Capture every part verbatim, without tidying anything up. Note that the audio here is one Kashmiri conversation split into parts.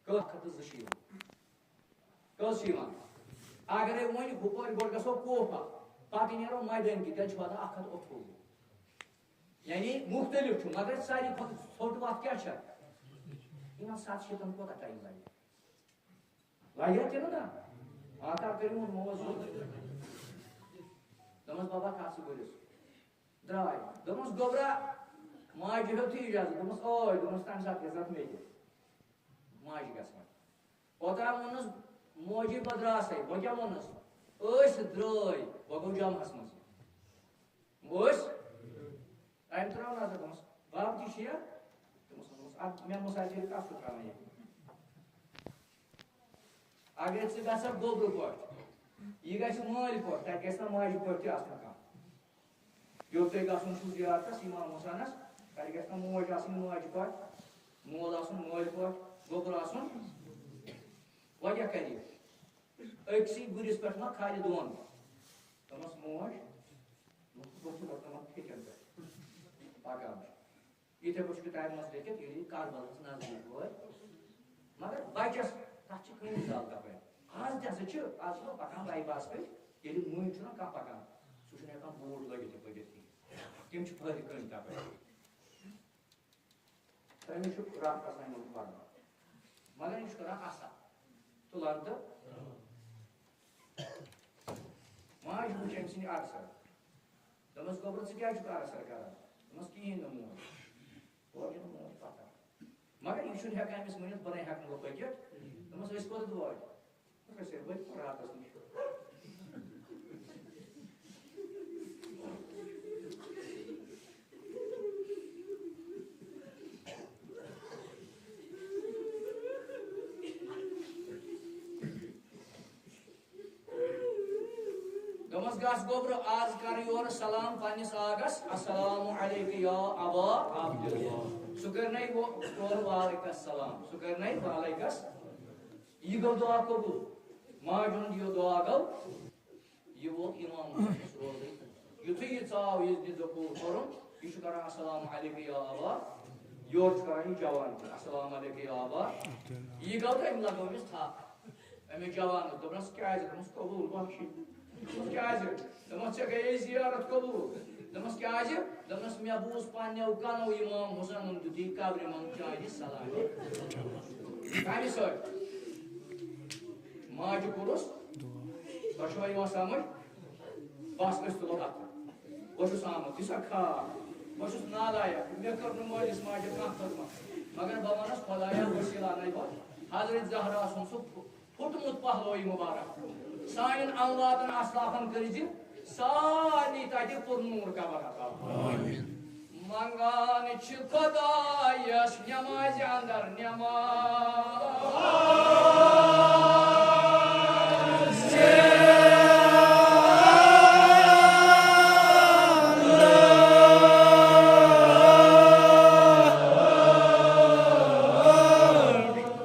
کٔژ ہتھ تہٕ زٕ چھِ یِوان؟ کٔژ چھِ یِوان؟ اگرے وۄنۍ ہُپٲرۍ گۄڈٕ گژھو کوفہ، پتہٕ نیرو مدینہ کِنۍ، تیٚلہِ چھِ واتان اکھ ہتھ اَٹھووُہ۔ یعنی مُختٔلِف چھُ، مگر ساروی کھۄتہٕ ژھوٚٹ وَتھ کیٛاہ چھےٚ؟ یِمن ستھ شیٖتن کوٗتاہ ٹایم لگہِ؟ لگہِ ہا کِنہٕ نہ؟ آ، کر کٔرِو وۄنۍ موج۔ دوٚپمَس، "بابا، کھس ژٕ گُرِس۔" درٛاے۔ دوٚپمَس، "گوٚبرا، ماجہِ ہیوٚت یہِ اِجازت؟" دوٚپمَس، "اوے۔" دوٚپمَس، "تَمہِ ساتہٕ گژھِ اَتھ مےٚ تہِ ماجہِ گژھِ وۄنۍ۔" اوٚتام ووٚنُس موجی، "بہٕ درٛاسَے۔" بہٕ کیٛاہ ووٚنُس؟ أسۍ درٛٲے، بہٕ گوٚو جمعہَس منٛز۔ أسۍ؟ أمۍ ترٛٲو نظر، دوٚپمَس، "بَب تہِ چھُ یا؟" دوٚپمَس، "اَدٕ مےٚ مُسافِر کَتھ چھُ ترٛاوان ییٚتہِ؟ اگر ژٕ گژھکھ گوٚبرٕ پٲٹھۍ، یہِ گژھِ مٲلۍ پٲٹھۍ، تَتہِ گژھِ نہ ماجہِ پٲٹھۍ تہِ آسُن کانٛہہ۔ یوٚت تۄہہِ گژھُن چھُو زیارتَس اِمام حُسینَس، تَتہِ گژھِ نہ موج آسٕنۍ ماجہِ پٲٹھۍ، مول آسُن مٲلۍ پٲٹھۍ، گوٚبُر آسُن۔" وۄنۍ کیٛاہ کَرِ یہِ؟ أکسٕے گُرِس پٮ۪ٹھ ما کھالہِ دۄن؟ دوٚپمَس، "موج، لوٚگ چھُ وۄتھُن وۄتھُن وۄتھُن پھیٚکٮ۪ن پٮ۪ٹھ پَکان چھُ۔" یِتھَے پٲٹھۍ چھُ کِتابہِ منٛز لیٚکھِتھ، ییٚلہِ یہِ کربلاہَس نزدیٖک وٲتۍ، مگر بَچَس تَتھ چھِ کٲنٛسہِ زال تَپٲرۍ۔ آز تہِ ہسا چھِ، آز چھِ پَکان باے پاس پٮ۪ٹھ، ییٚلہِ مٔنٛزۍ چھُنہ کانٛہہ پَکان، سُہ چھُنہٕ ہٮ۪کان بوٗٹھ لٲگِتھ یِتھ پٲٹھۍ کِہیٖنۍ۔ تِم چھِ پھٔہرِ کٲنٛسہِ تَپٲرۍ۔ تٔمِس چھُ رَب آسان یِمَن پَرناوُن۔ مگر یہِ چھُ کَران اَصٕل۔ تُلان تہٕ ماجہِ وٕچھ أمۍ سٕنٛدِ عرصہٕ۔ دوٚپمَس، "گوٚبرا، ژٕ کیٛازِ چھُکھ عرصہٕ کَران؟" دوٚپمَس، "کِہیٖنۍ نہٕ موج، توتہِ چھُنہٕ موج پَتہ۔ مگر یہِ چھُنہٕ ہٮ۪کان أمِس ؤنِتھ، بہٕ نَے ہٮ۪کہٕ نہٕ وۄنۍ پٔکِتھ۔" دوٚپمَس، "أسۍ کوٚت وٲتۍ؟" دوٚپمَس، "أسۍ ہے وٲتۍ راتَس نِش۔" دوٚپمَس، "گژھ گوٚبرٕ، آز کَر یورٕ سلام پنٛنِس آغس، السلام علیکہ یا ابا عبداللہ۔" سُہ کَرِ نَے وۄ-، تورٕ وعلیکہ السلام، سُہ کَرِ نَے وعلیکہ السلام۔ یہِ گوٚو دُعا قبوٗل، ماجہِ ہُنٛد یہِ دُعا گوٚو۔ یہِ ووت اِمام حسنَس روزٕے۔ یُتھُے یہِ ژاو، یہِ دِ دۄہ پوٗرٕ کوٚرُن، یہِ چھُ کران، "السلام علیکہ یا ابا۔" یورٕ چھُ کران یہِ جوان تہِ، "السلام علیکہ یا ابا۔" یہِ گوٚو تہٕ أمۍ لگٲو أمِس تھپھ۔ أمِس جوانَس دوٚپنَس، "کیٛازِ؟" دوٚپمَس، "قبوٗل بخشی۔" دوٚپمَس، "کیٛازِ؟" دوٚپمَس، "ژےٚ گٔیے زیارت قبوٗل۔" دوٚپمَس، "کیٛازِ؟" دوٚپنَس، "مےٚ بوٗز پنٛنیو کَنو اِمام حسینَن دیُت یہِ قبرِ منٛز چانہِ سلامہِ۔" کَمہِ سۭتۍ؟ ماجہِ کوٚرُس۔ تۄہہِ چھُوا یِوان سمجھ؟ بس، أسۍ تُلو اَتھٕ۔ بہٕ چھُس آمُت، یہِ چھا خاب؟ بہٕ چھُس نالایق، مےٚ کٔر نہٕ مٲلِس ماجہِ کانٛہہ خدمت۔ مگر بہٕ وَنَس، خۄدایا، وسیٖلہٕ اَنَے بہٕ حضرت زہرا سُنٛد سُہ پھُ-، پھُٹمُت پہلوی مُبارک۔ سانٮ۪ن امواتن اسلافن کٔرۍ زِ سارنٕے تَتہِ پُرنوٗر قبر عطا۔ آمین۔ منگان چھِ خۄدایَس نٮ۪مازِ اندر نٮ۪ماز۔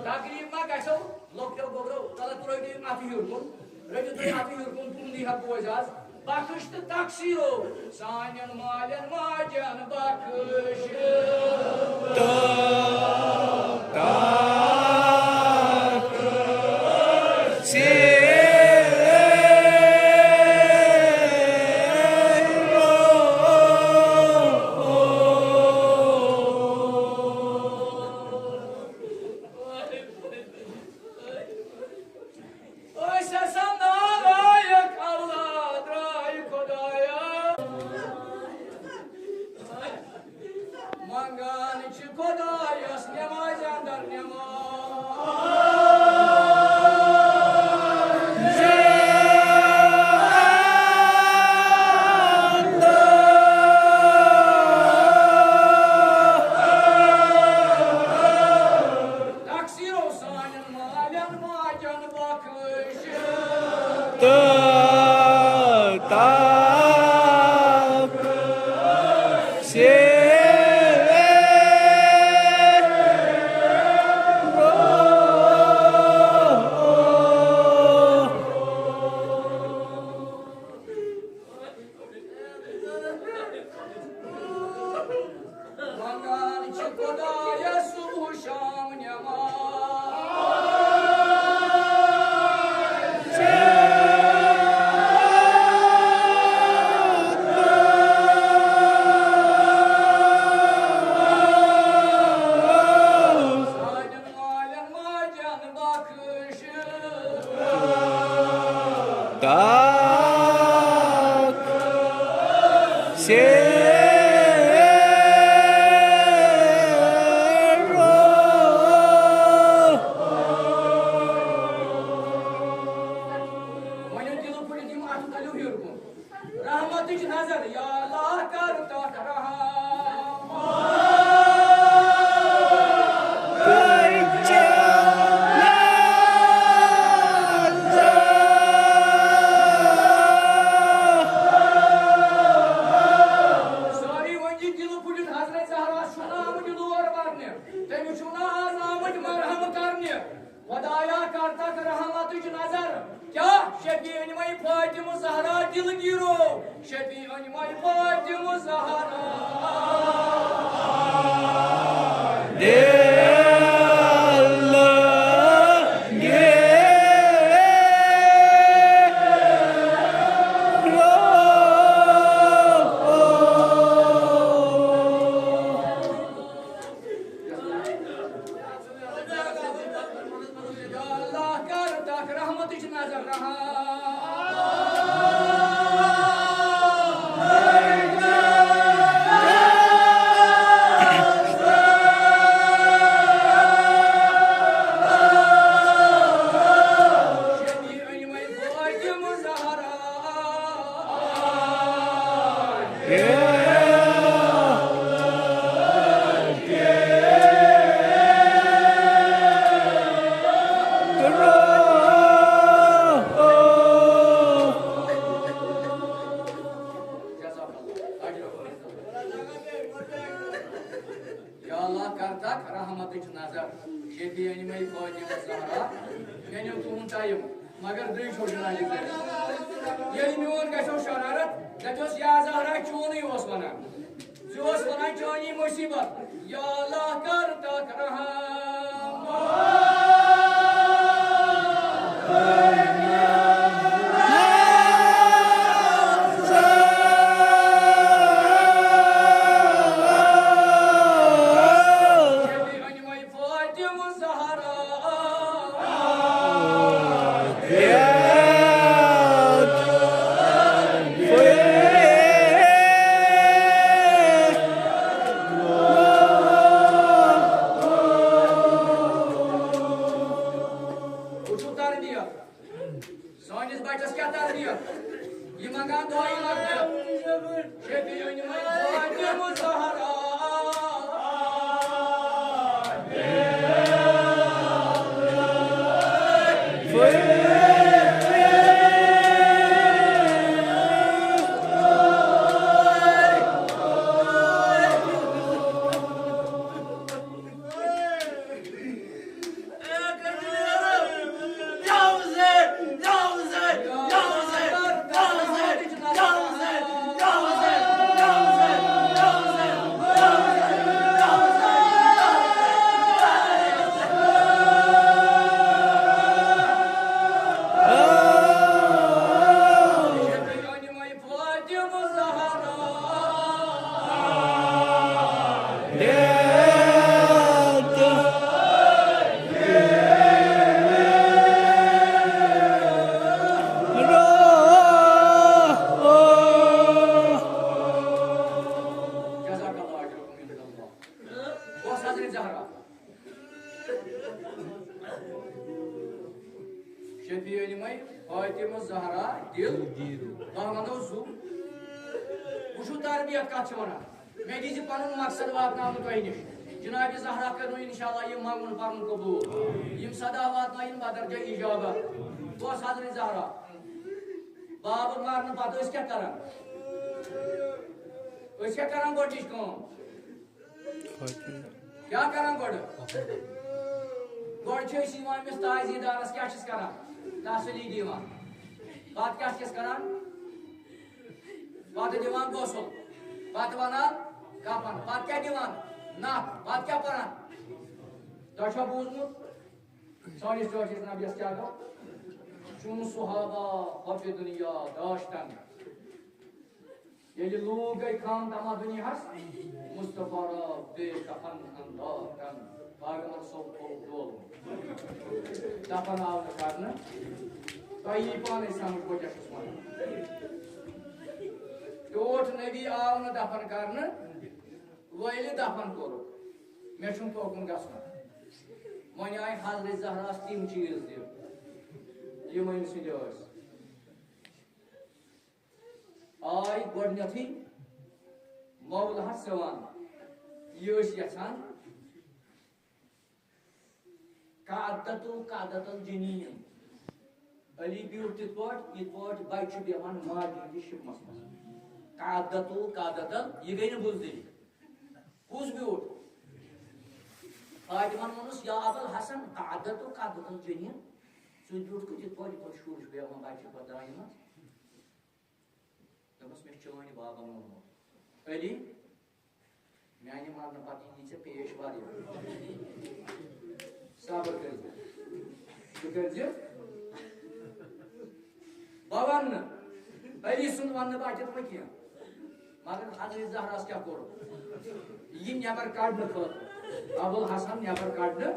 تقریٖب ما گژھو؟ لۄکٹیو گوٚبرو، تَلہٕ ترٛٲوِو تُہۍ اَتھٕ ہیوٚر کُن، رٔٹِو تُہۍ اَتھٕ ہیوٚر کُن، تُہُنٛدُے حق بوزِ آز۔ بخش تہٕ تقصیٖرو سانٮ۪ن مالٮ۪ن ماجٮ۪ن بخش۔ تہٕ تقصیٖرو۔ أسۍ ہسا نالایق اولاد درٛاے خۄدایا۔ منگان چھِ خۄدایَس نٮ۪مازِ اندر نٮ۪ماز۔ تقصیٖرو سانٮ۪ن مالٮ۪ن ماجٮ۪ن بخش۔ تہٕ تقصیٖرو۔ منگان چھِ خۄدایَس صُبح شام نٮ۪ماز۔ اکھ سیرو۔ وۄنۍ ییٚلہِ دِلو پھُٹِتھ یِم اَتھٕ تَلیو ہیوٚر کُن۔ رحمتٕچ نظر، یا اللہ، کر تَتھ رحم۔ سٲری ؤنۍ یہِ دِلہٕ پھُٹِتھ حضرت زہرا چھُنہٕ آمٕتۍ لور بَرنہِ، تٔمِس چھُنہٕ آز آمٕتۍ مرہم کرنہِ۔ خدایا، کر تَتھ رحمتٕچ نظر۔ کیٛاہ شفیع أنۍ وۄنۍ فاطمہ زہرا دِلگیٖرو؟ شفیع أنۍ وۄنۍ فاطمہ زہرا۔ دِلگیٖرو۔ یا اللہ، کر تَتھ رحمتٕچ نظر رحم۔ شفیع أنۍ وۄنۍ فاطمہ زہرا۔ یا اللہ، کر تَتھ رحمتٕچ نظر۔ شفیع أنۍ مےٚ فاطمہ زہرا، مےٚ نیوٗ تُہُنٛد ٹایم، مگر دٔے چھو جنابِ کٔرِتھ۔ ییٚلہِ میون گژھیو شرارت، دَپیوس، یا زہرا، چونُے اوس وَنان۔ ژٕ اوس وَنان، چٲنی مُصیٖبت۔ یا اللہ، کر تَتھ رحم۔ فاطمہ زہرا۔ وٕچھِو تربیت۔ سٲنِس بَچَس کیٛاہ تربیت؟ یہِ منٛگان دۄہ، یہِ منٛگان۔ شفیع أنۍ وۄنۍ فاطمہ زہرا۔ جزاک اللہ اجرکم عند اللہ۔ بس حضرت زہرا۔ شفیع علمے فاطمہ زہرا دِل۔ تۄہہِ وَنو زُو۔ وٕچھِو تربیت کَتھ چھِ وَنان۔ مےٚ دِژ پَنُن مقصد واتناونہٕ تۄہہِ نِش۔ جناب زہرا کٔرنو انشاءاللہ یہِ منٛگُن پَنُن قبوٗل۔ یِم صدا واتنٲیِن بدرجہ اجابت۔ بس حضرت زہرا۔ بابہٕ مرنہٕ پتہٕ أسۍ کیٛاہ کران؟ أسۍ کیٛاہ کران گۄڈٕنِچ کٲم؟ کیٛاہ کران گۄڈٕ؟ گۄڈٕ چھِ أسۍ یِوان أمِس تعزیٖدارس، کیٛاہ چھِس کران؟ تسلی دِوان۔ پتہٕ کیٛاہ چھِس کران؟ پتہٕ دِوان غسل، پتہٕ وَنان کفن، پتہٕ کیٛاہ دِوان؟ نَکھ، پتہٕ کیٛاہ پَران؟ تۄہہِ چھا بوٗزمُت؟ سٲنِس ٹٲٹھِس نبیَس کیٛاہ گوٚو؟ چون صحابہ حب دنیا داشتن۔ ییٚلہِ لوٗکھ گٔے خام طمع دُنیاہَس، مصطفیٰ را بے کفن انداز کن۔ پیغمبر صٲب گوٚو ڈول۔ دفن آو نہٕ کرنہٕ۔ تۄہہِ یی پانے سمجھ بہٕ کیٛاہ چھُس وَنان۔ ٹوٹھ نبی آو نہٕ دفن کرنہٕ، وۄنۍ ییٚلہِ دفن کوٚرُکھ، مےٚ چھُنہٕ توکُن گژھُن۔ وۄنۍ آیہِ حضرت زہراہَس تِم چیٖز دِنہٕ، یِم أمۍ سٕنٛدۍ ٲسۍ۔ آے گۄڈٕنیتھٕے مولہس سوال، یہِ ٲسۍ یژھان قعدتو قعدت الجنین۔ علی بیوٗٹھ تِتھ پٲٹھۍ، یِتھ پٲٹھۍ بچہِ چھُ بیٚہوان ماجہِ ہٕنٛدِس شِکمس منٛز۔ قعدتو قعدت ال-، یہِ گٔے نہٕ بُزدِلی۔ کُس بیوٗٹھ؟ فاطمن ووٚنُس، یا ابا الحسن، قعدتو قعدت الجنین۔ ژٕ بیوٗٹھ کُس یِتھ پٲٹھۍ، یِتھ پٲٹھۍ شُر چھُ بیٚہوان بچہِ پتہٕ دانہِ منٛز؟ دوٚپمَس، مےٚ چھُ چٲنۍ بابن ووٚنمُت، علی، میانہِ مرنہٕ پتہٕ یی ژےٚ پیش واریاہ۔ صبر کٔرۍزِ۔ ژٕ کٔرۍزِ۔ بہٕ وَنہٕ نہٕ، علی سُنٛد وَنہٕ نہٕ بہٕ اَتٮ۪تھ وۄنۍ کینٛہہ۔ مگر حضرت زہراہَس کیٛاہ کوٚر؟ یہِ نٮ۪بر کڑنہٕ خٲطرٕ، ابوالحسن نٮ۪بر کڑنہٕ،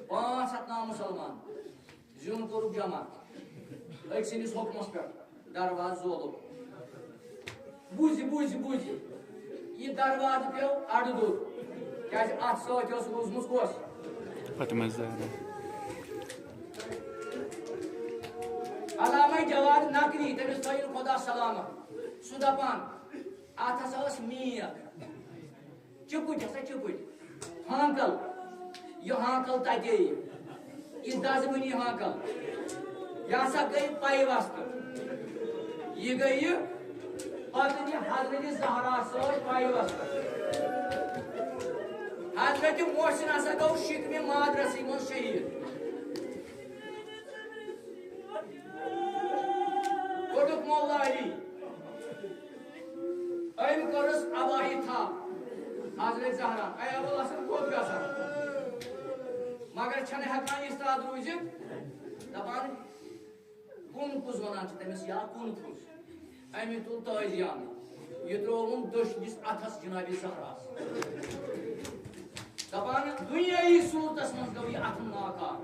پانٛژھ ہَتھ نامُسلمان۔ زیُن کوٚرُکھ جمع أکۍ سٕنٛدِس حُکمَس پٮ۪ٹھ، دروازٕ زولُکھ۔ بوٗزِ، بوٗزِ، بوٗزِ، یہِ دروازٕ پیوٚو اَڈٕ دوٚد، کیٛازِ اَتھ سۭتۍ ٲس روٗزمٕژ کۄس؟ فاطمہ زہرا۔ علامہ جواد نقوی، تٔمِس تھٲیِن خۄدا سلامت، سُہ دَپان، اَتھ ہسا ٲس میٖک۔ چِپٕٹۍ ہسا چِپٕٹۍ۔ ہانکل۔ یہِ ہانکل تتے یہِ۔ یہِ دزوٕنی ہانکل۔ یہِ ہسا گٔے پَیوستہٕ۔ یہِ گٔیہِ پتہٕ تہِ حضرت زہرا سۭتۍ پَیوستہٕ۔ حضرت محسن ہسا گوٚو شِکمہِ مادرسٕے منٛز شہیٖد۔ کوٚرُکھ مولا علی۔ أمۍ کٔرٕس اباہی تھپھ۔ حضرت زہرا، اے ابوالحسن کوٚت گژھان؟ مگر چھَنہٕ ہٮ۪کان اِستاد روٗزِتھ۔ دَپان، کُن کُس وَنان چھِ تٔمِس یا کُن کُس؟ أمۍ تُل تٲزیانہٕ۔ یہِ ترٛووُن دٔچھنِس اَتھَس جناب زہراہَس۔ دَپان، دُنیٲیی صوٗرتَس منٛز گوٚو یہِ اَتھٕ ناکام۔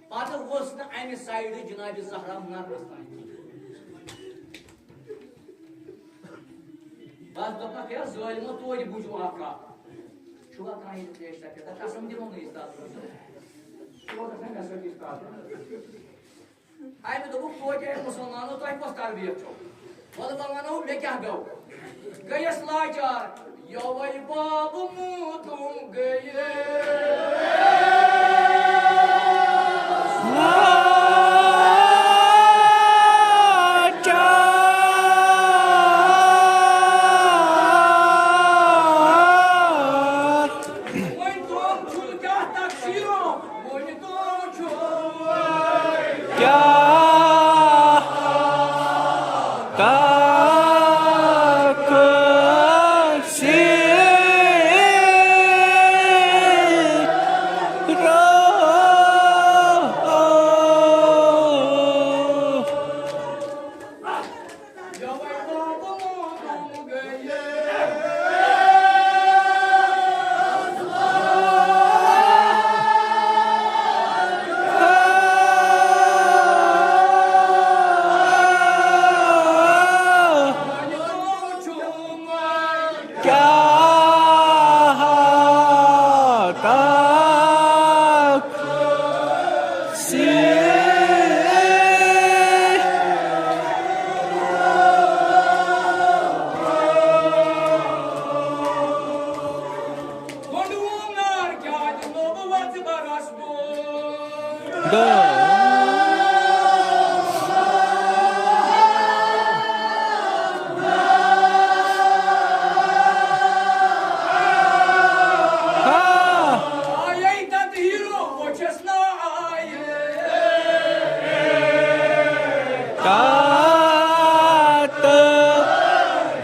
پتہٕ ؤژھ نہٕ امہِ سایڈٕ جناب زہرا مرنس تام کینٛہہ۔ بس دوٚپمکھ، ہے ظٲلمو، توتہِ بوٗزِو اکھ کتھ۔ چھُوا کانٛہہ ییٚتہِ پیش تتہِ؟ تتھ قسم دِمو نہٕ أسۍ تتھ۔ چھُوا گژھان مےٚ سۭتۍ یہِ کتھ؟ امہِ دوٚپُکھ، توتہِ ہے مُسلمانو، تۄہہِ کۄس تربیت چھو؟ وَلہٕ بہٕ وَنو مےٚ کیٛاہ گوٚو۔ گٔیَس لاچار، یَوَے بابہٕ موٗدُم گٔیَس۔ وۄنۍ تُم چھُ کیٛاہ تقصیٖرو؟ وۄنۍ تُم چھُ کیٛاہ تقصیٖرو؟ کیٛاہ تقصیٖر۔ گۄڈٕ ووٚن نار کیٛازِ لوٚب وَژٕ بَرَس بوٚر۔ آیے تَتہٕ ہیٖرو، وۄنۍ چھَس نا آیے۔ تَتہٕ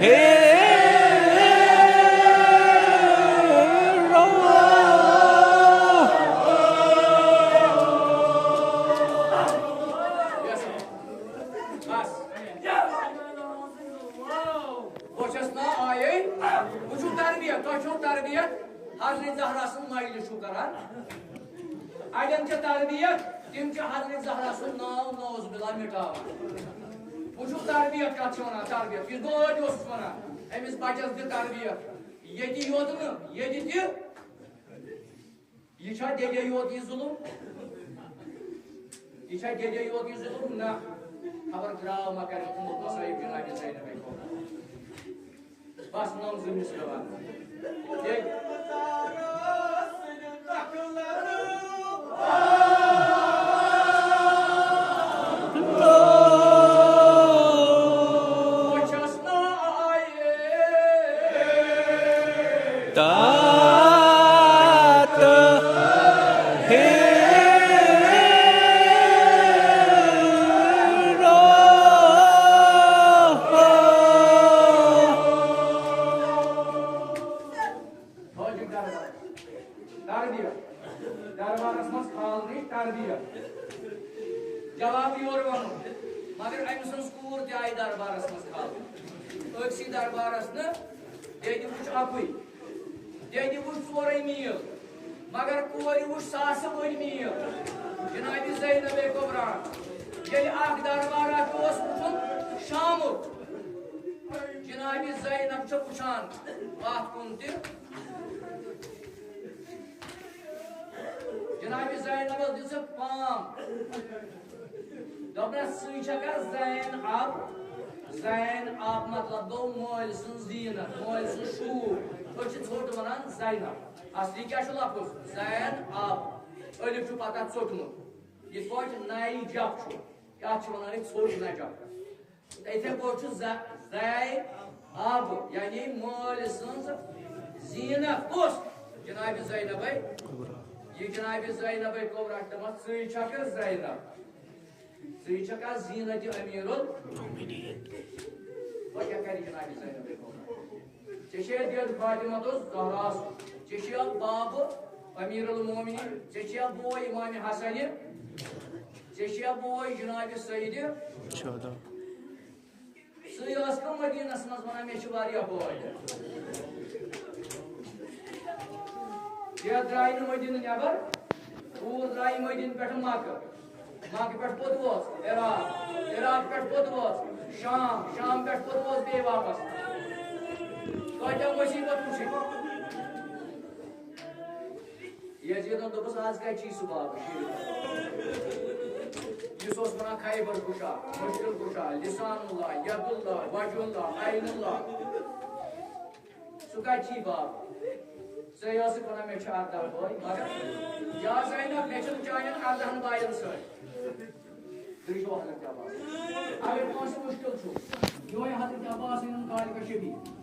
ہیٖرو۔ بس۔ بہٕ چھَس نا آیے۔ وٕچھِو تربیت، تۄہہِ چھو تربیت۔ حضرت زہرا سٕنٛز مجلس چھُو کران۔ اَڑٮ۪ن چھِ تربیت، تِم چھِ حضرت زہرا سُنٛد ناو نعوذ باللہ مِٹاوان۔ وٕچھِو تربیت کَتھ چھِ وَنان، تربیت۔ یہِ دود اوسُس وَنان، أمِس بَچَس دِ تربیت۔ ییٚتہِ یوت نہٕ، ییٚتہِ تہِ۔ یہِ چھا دٮ۪دے یوت یہِ ظُلُم؟ یہِ چھا دٮ۪دے یوت یہِ ظُلُم؟ نہ۔ خبر درٛاو ما کَرِ کُنوُہ مصائب جناب زینبے کو۔ بس نوزم اسلام۔ حاجی دربار۔ تربیت۔ دربارس منٛز کھالنٕچ تربیت۔ جواب یورٕ وَنو۔ مگر أمۍ سٕنٛز کوٗر تہِ آیہِ دربارس منٛز کھالنہٕ۔ أکسٕے دربارس نہٕ، دٮ۪دِ وٕچھ اَکُے۔ دٮ۪دِ وٕچھ ژورے میٖل، مگر کورِ وٕچھ ساسہٕ بٔدۍ میٖل۔ جناب زینب کبریٰ۔ ییٚلہِ اکھ دربار اکھ اوس وٕچھُن شامُک، جناب زینب چھِ وٕچھان پتھ کُن تہِ۔ جناب زینبس دِژٕکھ پام۔ دوٚپنس، "ژٕے چھکھا زین اب؟" زین اب مطلب گوٚو مٲلۍ سٕنٛز زیٖنت، مٲلۍ سٕنٛز شوٗب۔ أسۍ چھِ ژھوٚٹ ونان زینب۔ اصلی کیٛاہ چھُ لفظ؟ زین اب۔ الف چھُ پتہ ژوٚٹمُت۔ یِتھ پٲٹھۍ نَے جپ چھُ، یتھ چھِ ونان أسۍ ژھوٚٹ نجف۔ یِتھے پٲٹھۍ چھُ ز-، زین اب، یعنی مٲلۍ سٕنٛز زیٖنت۔ کُس؟ جناب زینبے۔ یہِ جناب زینبے کبریٰ، دپان، "ژٕے چھکھ زینب، ژٕے چھکھ زیٖنت امیر المومنین۔" وۄنۍ کیٛاہ کرِ جناب زینبے کبریٰ؟ ژےٚ چھے دٮ۪د فاطمہ تہٕ زہراس، ژےٚ چھے باب امیر المومنین، ژےٚ چھے بوے امام حسن، ژےٚ چھے بوے جناب سید۔ شہدا۔ سُے ٲس کم مدینس منٛز ونان، "مےٚ چھِ واریاہ بوے۔" یتھ درٛاے نہٕ مدینہٕ نٮ۪بر، اوٗر درٛاے مدینہٕ پٮ۪ٹھٕ مکہٕ، مکہٕ پٮ۪ٹھ کوٚت وٲژ؟ عراق، عراق پٮ۪ٹھ کوٚت وٲژ؟ شام، شام پٮ۪ٹھ کوٚت وٲژ بیٚیہِ واپس؟ کٲتیٛاہ مصیبت وٕچھِکھ؟ یزیدن دوٚپُس، "از کتہِ چھُے سُہ بابہٕ شریٖف؟ یُس اوس ونان خیبر کُشا، مشکل کُشا، لسان اللہ، ید اللہ، وجہ اللہ، عین اللہ۔ سُہ کتہِ چھُے بابہٕ؟ ژے ٲسٕکھ ونان مےٚ چھِ ارداہ بٲے، مگر یا زینب، مےٚ چھِنہٕ چانٮ۪ن اردہن باین سۭتۍ۔" تُہۍ چھِو حضرت عباس۔ اگر کٲنٛسہِ مُشکِل چھُ، یِہوٚے حضرت عباس أنِن کالہِ پٮ۪ٹھ شبی۔